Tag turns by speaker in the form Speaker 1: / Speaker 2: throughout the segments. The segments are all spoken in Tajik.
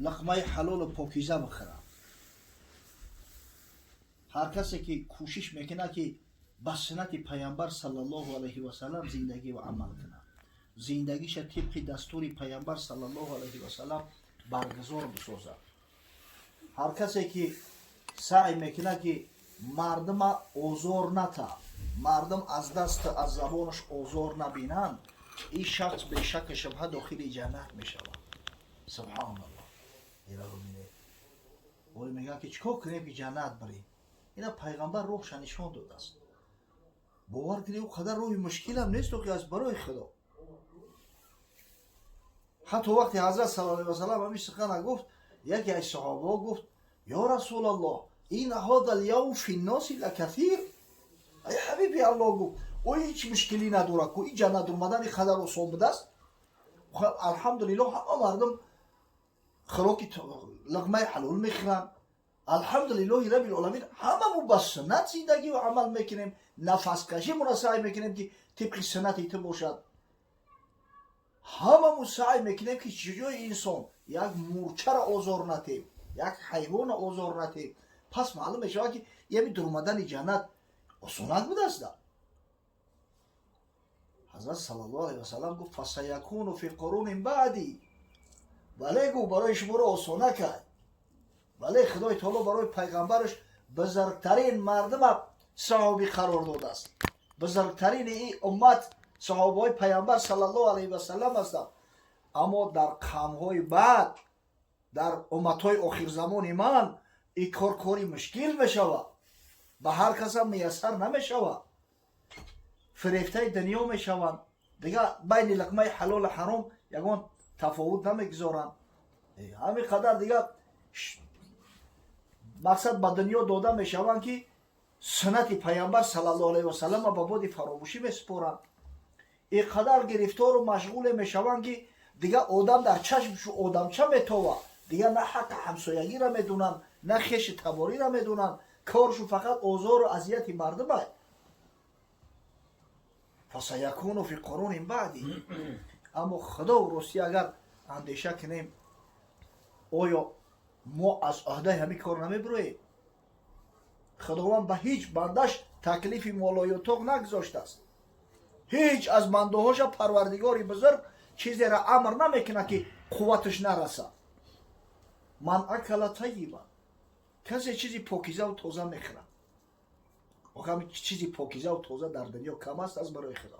Speaker 1: Луқмаи ҳалолу покиза бихӯрад, ҳар касе ки кӯшиш мекунад, ки ба суннати Пайғамбар саллаллоҳу алайҳи васалам зиндагӣ ва амал кунад, зиндагиша тибқи дастури Пайғамбар саллаллоҳу алайҳи васалам баргузор бисозад, ҳар касе ки саъй мекунад, ки мардума озор ната, мардум аз дасту аз забонаш озор набинанд, ин шахс бешаку шубҳа дохили ҷаннат мешавад. Субҳаналлоҳ, ира бибинед. Оли мегӯяд, ки чӣ кор кунем, ки ҷаннат барем? Ина Пайғамбар роҳша нишон додааст. Бовар кунед, ӯ қадар роҳи мушкилам нест, ки аз барои Худо. Ҳатто вақте Ҳазрат сал алайhi васалам ҳамин сухана гуфт, яке аз саҳобаҳо гуфт: «Ё Расулаллоҳ, ин ҳода лявм фи нноси лакасир». Ай ҳабиби Аллоҳ, гуфт, ӯ ҳеҷ мушкилӣ надорад ку, ин ҷаннат омадан ин қадар осон будааст. Алҳамдулиллоҳ, ҳама мардум хӯроки луқмаи ҳалол мехӯранд. Алҳамдулиллоҳи раббил оламин, ҳамамон ба суннат зиндагӣ ва амал мекунем, нафаскашимонро саъй мекунем, ки тибқи суннати ту бошад. Ҳамамон саъй мекунем, ки чиҷои инсон як мурчаро озор натем, як ҳайвонро озор натем. Пас маълум мешавад, ки ями дуромадани ҷаннат осонак будааст. Ҳазрат саллаллоҳу алайҳи васалам гуфт: «فسيكون في قرون بعدي». Бале, гуфт, барои шуморо осона кард. Бале, Худои таоло барои пайғамбараш бузургтарин мардума саҳобӣ қарор додааст. Бузургтарини ин уммат саҳобаҳои Пайғамбар саллаллоҳу алайҳи васалам ҳастанд. Аммо дар қавмҳои баъд, дар умматҳои охирзамони ман, ин кор кори мушкил мешавад, ба ҳар касам муяссар намешавад. Фирефтаи дунё мешаванд, дигар байни луқмаи ҳалолу ҳаром ягон тафовут намегузоранд. Ҳамин қадар дигар мақсад ба дунё дода мешаванд, ки суннати Пайғамбар саллаллоҳу алайҳи васалама ба боди фаромӯшӣ месупоранд. Ин қадар гирифтору машғуле мешаванд, ки дигар одам дар чашмшу одамча метова. Дигар на ҳаққи ҳамсоягиро медунанд, на хеши табориро медунанд. Коршу фақат озору азияти мардума. فسيكون في قرون بعدي. Аммо Худо ростӣ, агар андеша кунем, оё мо аз ӯҳдаи ҳамин кор намебироем? Худованд ба ҳеҷ бандаш таклифи ما لا يطاق нагузоштааст. Ҳеҷ аз бандаҳоша Парвардигори бузург чизеро амр намекунад, ки қувваташ нарасад. من أكل طيبا, касе чизи покизаву тоза мехӯрад. Охи чизи покизаву тоза дар дунё кам аст. Аз барои Худо,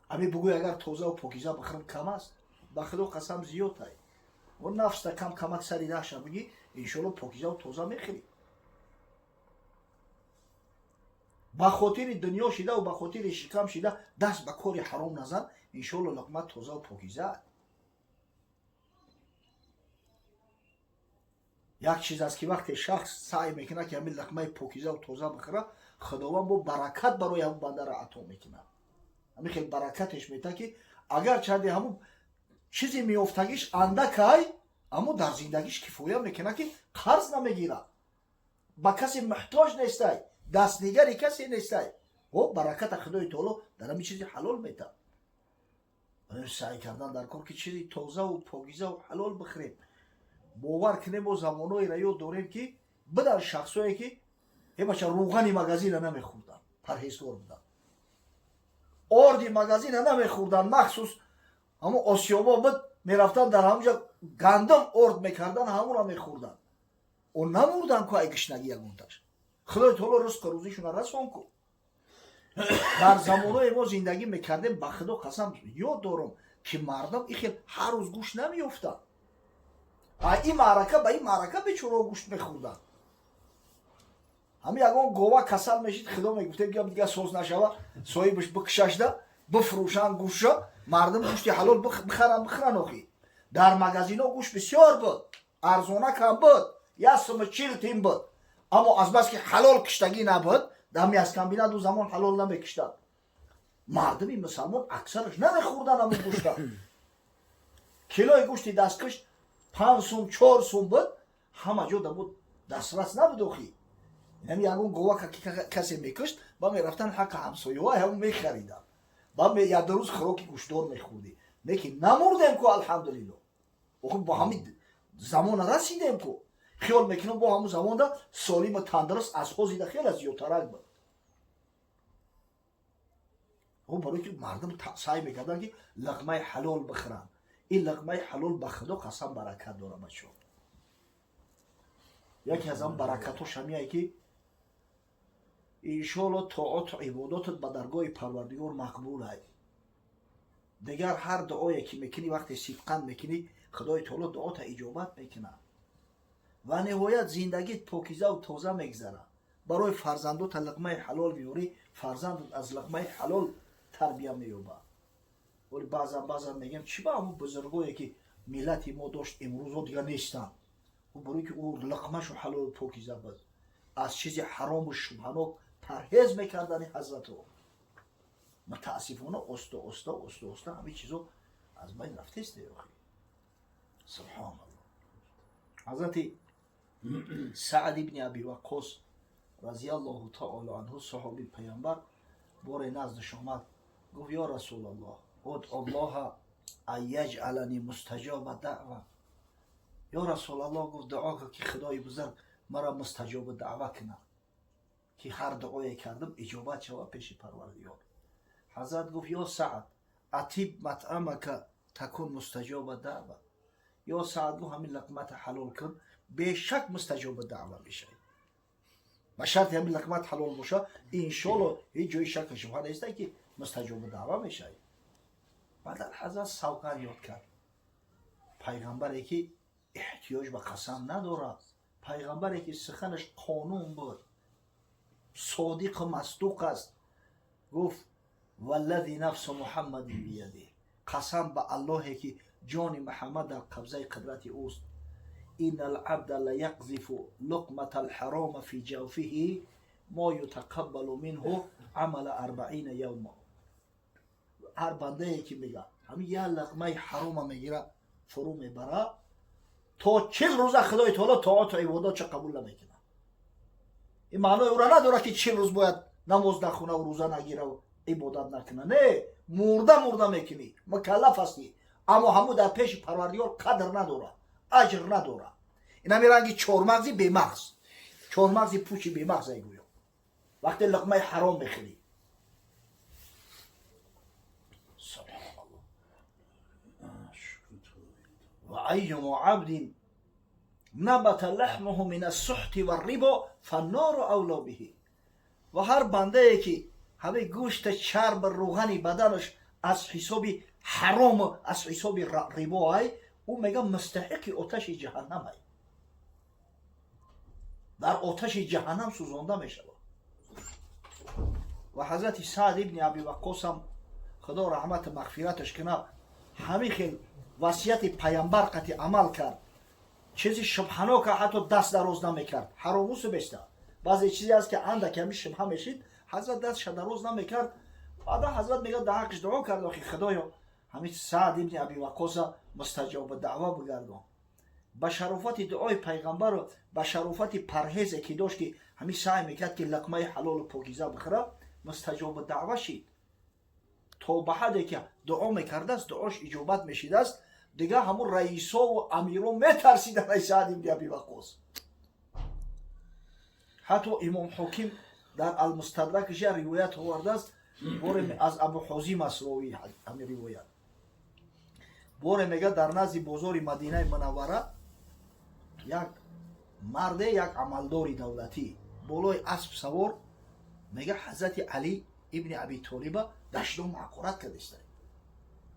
Speaker 1: ами бугӯй, агар тозаву покиза бихӯрам, кам аст? Ба Худо қасам, зиёд ай. О нафста кам камак сари раҳша бигӣ, иншоалло покизаву тоза мехӯрӣ. Ба хотири дунё шидаву ба хотири шикам шида даст ба кори ҳаром назан, иншоалло луқма тозаву покиза. Як чиз аст, ки вақте шахс саъй мекунад, ки ҳамин луқмаи покизаву тоза бихӯрад, Худованд бо баракат барои ҳамун бандара ато мекунад. Ҳамин хел баракатеш метаҳад, ки агар чанде ҳамун чизе меёфтагиш андакай, аммо дар зиндагиш кифоя мекунад, ки қарз намегирад, ба касе муҳтоҷ нестай, дастнигари касе нестай. О бараката Худои таоло дар ҳамин чизи ҳалол метаҳад. Саъй кардан дар кор, ки чизи тозаву покизаву ҳалол бихӯрем. Бовар кунем, мо замонҳоеро ёд дорем, ки бидан шахсое, ки е бача, рӯғани магазина намехӯрданд, парҳезгор буданд, орди магазина намехӯрданд. Махсус ҳамун осиёбо буд, мерафтанд, дар ҳамунҷа гандум орд мекардан, ҳамуна мехӯрданд. О намурдан ку ай гишнагӣ ягонташ. Худои таоло ризқу рӯзишона расон ку. Дар замонҳое мо зиндагӣ мекардем, ба Худо қасам, ёд дорам, ки мардум и хел ҳар рӯз гӯшт намеёфтанд. А ин маърака ба ин маърака бечорао гӯшт мехӯрданд. Ҳамин ягон гова касал мешид, Худо мегуфтем, ки дигар соз нашава, соҳибаш бикушашда, бифурӯшанд гӯшша, мардум гӯшти ҳалол бихаранд, бихӯранд. Охи дар магазино гӯшт бисёр буд, арзона кам буд, 1 суму 40 тин буд. Аммо азбаски ҳалол киштагӣ набуд, дар мясокомбинат ӯ замон ҳалол намекиштанд, мардуми мусалмон аксараш намехӯрданд ҳамун гӯшта. Килои гӯшти дасткушт 5 сум, 4 сум буд, ҳама ҷо да буд дастрас набуд. Охи ҳами ягон гова касе мекушт, ба мерафтан ҳаққи ҳамсояҳо ҳамун мехариданд, ба як рӯз хӯроки гӯштдор мехӯрдӣ. Лекин намурдем ку, алҳамдулилло. Охир бо ҳамин замона расидем ку. Хиёл мекунам, бо ҳамун замонда солиму тандуруст аз ҳозида хеле зиёдтарак буд. О, барои ки мардум саъй мекарданд, ки луқмаи ҳалол бихӯранд. Ин луқмаи ҳалол, ба Худо қасам, баракат дора, бачо. Яке аз ҳам баракатҳош ҳамияе, ки иншоалло тоату ибодотат ба даргоҳи Парвардигор мақбулай. Дигар ҳар дуое ки мекунӣ, вақте сидқан мекунӣ, Худои Таоло дуота иҷобат мекунад. Ва ниҳоят зиндагит покизаву тоза мегзарад. Барои фарзандота луқмаи ҳалол меёрӣ, фарзандат аз луқмаи ҳалол тарбия меёбад. Вале баъзан баъзан мегӯям, чӣ ба ҳамун бузургое, ки миллати мо дошт, имрӯзо дигар нестанд? Барои ки ӯ луқмашу ҳалолу покиза буд, аз чизи ҳарому шубҳанок парҳез мекардани ҳазратро. Мутаассифона, оста оста, оста оста ҳамин чизо аз байн рафтест. Охи, субҳоналло, ҳазрати Саъд ибни Аби Ваққос разиаллоҳу таоло анҳу, саҳоби Паямбар, боре наздаш омад, гуфт: «Ё Расулаллоҳ, удъуллоҳа ан яҷъалани мустаҷоба даъва». «Ё Расулаллоҳ, — гуфт, — дуо кун, ки Худои бузург маро мустаҷоба даъва кунад, ки ҳар дуое кардам, иҷобат шавад пеши Парвардигор». Ҳазрат гуфт: «Ё Саъд, атиб матъамака такун мустаҷоба даъва». «Ё Саъд, — гуфт, — ҳамин луқмата ҳалол кун, бешак мустаҷоба даъва мешавӣ». Ба шарти ҳамин луқмат ҳалол боша, иншоалло, ҳеҷ ҷои шаку шубҳа неста, ки мустаҷоба даъва мешавӣ. Баъдан ҳазрат савганд ёд кард. Пайғамбаре, ки эҳтиёҷ ба қасам надорад, пайғамбаре, ки суханаш қонун буд, содиқу масдуқ аст, гуфт: «Валлази нафсу Муҳаммадин биядиҳ, қасам ба Аллоҳе, ки ҷони Муҳаммад дар қабзаи қудрати ӯст, инна алабда ла яқзифу луқмата алҳарома фи ҷавфиҳи мо ютақаббалу минҳу амала 40 явма». Ҳар бандае, ки мега, ҳамин як луқмаи ҳарома мегира, фурӯ мебара, то 40 рӯза Худои Таоло тоату ибодатша қабул намекунад. Ин маънои ӯра надорад, ки 40 рӯз бояд намоз нахунаву рӯза нагираву ибодат накуна. Не, мурда мурда мекунӣ, мукаллаф ҳастӣ, аммо ҳамун дар пеши Парвардигор қадр надорад, аҷр надорад. Ин ҳами ранги чормағзи бемағз, чормағзи пучи бемағз ай гӯё, вақте луқмаи ҳаром мехӯрӣ. Субҳоналлоҳ. Ва айюмо абдин набата лаҳмуҳу мин ассухти варрибо фаннору авло биҳи. Ва ҳар бандае, ки ҳамаи гӯшта, чарб, рӯғани баданаш аз ҳисоби ҳарому аз ҳисоби рибо ай, ӯ, мега, мустаҳиқи оташи ҷаҳаннам ай, дар оташи ҷаҳаннам сӯзонда мешавад. Ва ҳазрати Саъд ибни Аби Ваққосам, Худо раҳмату мағфираташ кунад, ҳамин хел васияти Паямбар қати амал кард. Чизи шубҳанока ҳатто даст дароз намекард. Ҳаромусу беста, баъзе чизе аст, ки андаке ҳамин шубҳа мешид, ҳазрат дастша дароз намекард. Баъда ҳазрат мегӯяд, дар ҳаққиш дуо кард: «Охи Худоё, ҳамин Саъд ибни Аби Ваққоса мустаҷоба даъва бигардон». Ба шарофати дуои Пайғамбару ба шарофати парҳезе, ки дошт, ки ҳамин саъй мекард, ки луқмаи ҳалолу покиза бихӯра, мустаҷоба даъва шид, то ба ҳадде ки дуо мекардааст, дуош иҷобат мешидааст. Дигар ҳамун раисову амиро метарсиданд ай Саъд ибни Аби Ваққос. Ҳатто Имом Ҳоким дар Алмустадракш як ривоят овардааст. Боре, аз Абу Ҳозим аст ровии ҳамин ривоят, боре, мега, дар назди бозори Мадинаи Мунаввара як марде, як амалдори давлатӣ, болои асп савор, мега, ҳазрати Алӣ ибни Аби Толиба дашному ҳақорат кардиста.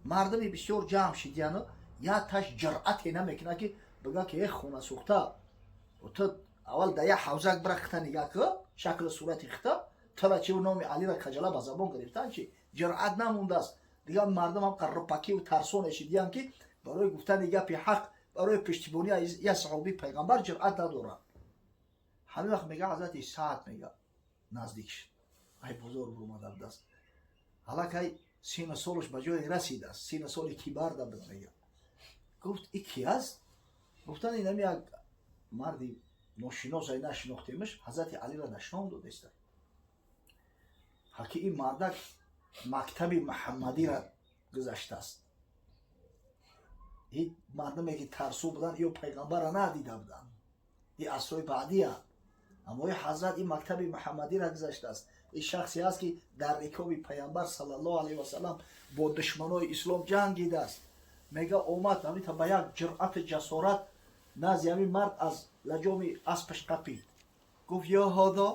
Speaker 1: Мардуми бисёр ҷамъ шидияну як таш ҷуръате намекунад, ки бига, ки: «Э, хона сӯхта, ту аввал да як ҳавзак бира, хита нигаҳ ку, шаклу сурати хита, тура чи номи Алира каҷала ба забон гирифтан?» Чи ҷуръат намондааст. Дигар мардум ҳам қаррупакиву тарсоне шидиян, ки барои гуфтани гапи ҳақ, барои пуштибонӣ як саҳобии Пайғамбар ҷуръат надорад. Ҳамин вақт, мега, ҳазрати Саъд, мега, наздик шуд, ай бозор буромада будааст, аллакай сину солаш ба ҷое расидааст, сину соли кибар да буд. Мега, гуфт: «И ки аст?» Гуфтан: «Инами як марди ношинос, ай нашинохтемаш, ҳазрати Алиро дашном додеста». Ҳаки ин мардак мактаби муҳаммадиро гузаштааст. Ҳеҷ мардуме ки тарсу буданд, ё пайғамбарро надида буданд, ин асрҳои баъдиянд. Аммо ин ҳазрат ин мактаби муҳаммадиро гузаштааст. Ин шахсе аст, ки дар рикоби пайғамбар саллаллоҳу алайҳи васаллам бо душманои ислом ҷангидааст. Мега, омад ҳамита ба як ҷуръату ҷасорат назди ҳамин мард, аз лаҷоми аспаш қапид, гуфт: «Ё ҳода,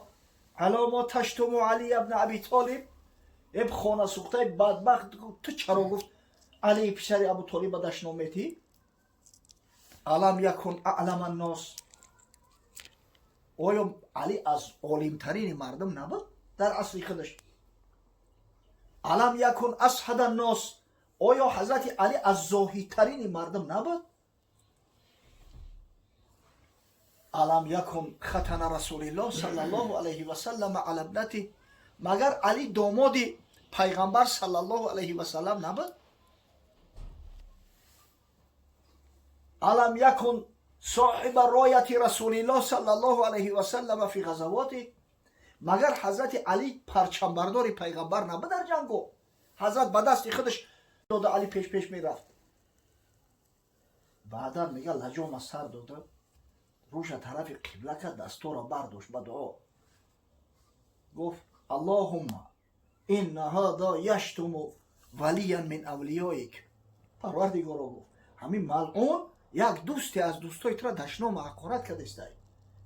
Speaker 1: ало мо таштуму Алия бна Аби Толиб?» Эб хонасӯхтаи бадбахт, ту чаро, гуфт, Алии писари Абутолиба дашном метӣ? Алам якун аълама ннос? Оё Али аз олимтарини мардум набуд дар асри худаш? Алам якун азҳада ннос? Оё ҳазрати Али аз зоҳидтарини мардум набуд? Алам якун хатана Расулиллоҳ саллаллоҳу алайҳи васаллама ала ибнати? Магар Али домоди пайғамбар саллаллоҳу алайҳи васаллам набуд? Алам якун соҳиба рояти Расулиллоҳ саллаллоҳу алайҳи васаллама фи ғазавоти? Магар ҳазрати Али парчамбардори пайғамбар набуд дар ҷанго? Ҳазрат ба дасти худаш дода, Али пеш-пеш мерафт. Баъдан, мега, лаҷома сар дода, рӯша тарафи қибла кард, дастора бардошт ба дуо, гуфт: «Аллоҳумма инна ҳада яштуму валиян мин авлиёик». Парвардигоро, гуфт, ҳамин малъун як дӯсте аз дӯстои тура дашному ҳақорат кардестай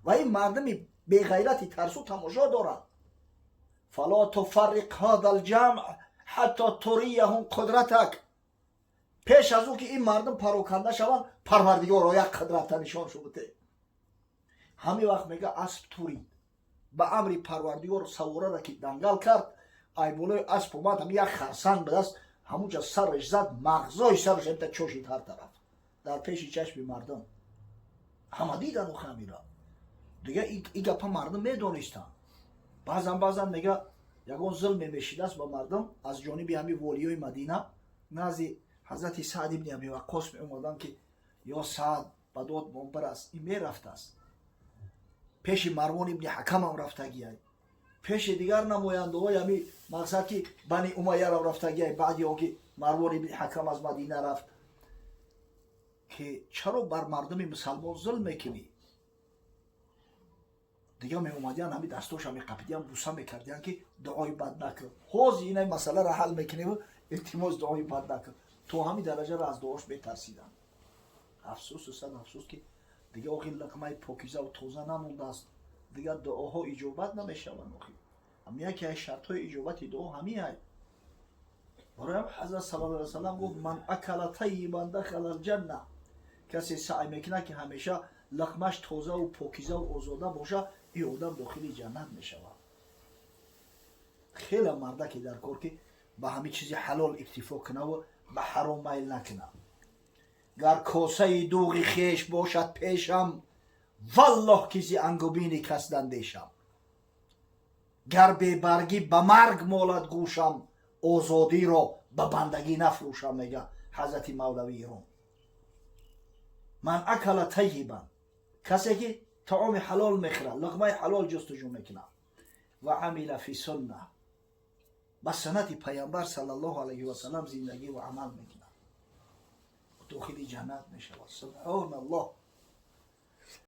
Speaker 1: ва ин мардуми беғайрати тарсу тамошо дорад. Фало туфарриқ ҳада лҷамъ ҳатто турияҳум қудратак. Пеш аз ӯ ки ин мардум пароканда шаванд, Парвардигоро, як қудрата нишон шубуте. Ҳамин вақт, мега, асп турид. Ба амри Парвардигор саворара ки дангал кард, айболои асп омад, ҳами як харсанг ба даст, ҳамунҷа сараш зад, мағзои сараш ҳамта чошид ҳар тараф, дар пеши чашми мардум. Ҳама дидан охамира. Дига и гапа мардум медонистанд. Баъзан баъзан, мега, ягон зулме мешидааст ба мардум аз ҷониби ҳамин волиёи Мадина, назди ҳазрати Саъд ибни Аби Ваққос меомаданд, ки: «Ё Саъд, ба дод монбар аст». Ин мерафтааст пеши Марвон ибни Ҳакамам рафтагиай, пеши дигар намояндаҳои ҳами, мақсад ки Бани Умайярам рафтагиай, баъди он ки Марвон ибни Ҳакам аз Мадина рафт, ки чаро бар мардуми мусалмон зулм мекунӣ? Дига меомадиян, ҳами дастоша меқапидиян, буса мекардиян, ки дуои бад накун, ҳозир инай масъаларо ҳал мекунем, илтимос, дуои бад накун. То ҳамин дараҷаро аз дуош метарсиданд. Афсӯсу сад афсӯс, ки дига охи луқмаи покизаву тоза намондааст, дигар дуоҳо иҷобат намешаванд. Охи ҳам яке аз шартҳои иҷобати дуо ҳамин ай. Барои ҳам ҳазрат саллаллоҳу алайҳи васаллам гуфт: «Ман акала тайибан дахала алҷанна». Касе саъй мекунад, ки ҳамеша луқмаш тозаву покизаву озода боша, ин одам дохили ҷаннат мешавад. Хеле мардаке дар кор, ки ба ҳамин чизи ҳалол иктифо кунаву ба ҳаром майл накунад. Гар косаи дуғи хеш бошад пешам, валлоҳ, ки зи ангубини кас дандешам. Гар бебаргӣ ба марг молад гӯшам, озодиро ба бандагӣ нафрӯшам, мега ҳазрати Мавлавии Рум. Ман акала тайибан, касе ки таоми ҳалол мехӯрад, луқмаи ҳалол ҷустуҷӯ мекунад, ва амила фи сунна, ба суннати пайғамбар саллаллоҳу алайҳи васаллам зиндагӣ ва амал мекунад, дохили ҷаннат мешавад. Субҳоналлоҳ.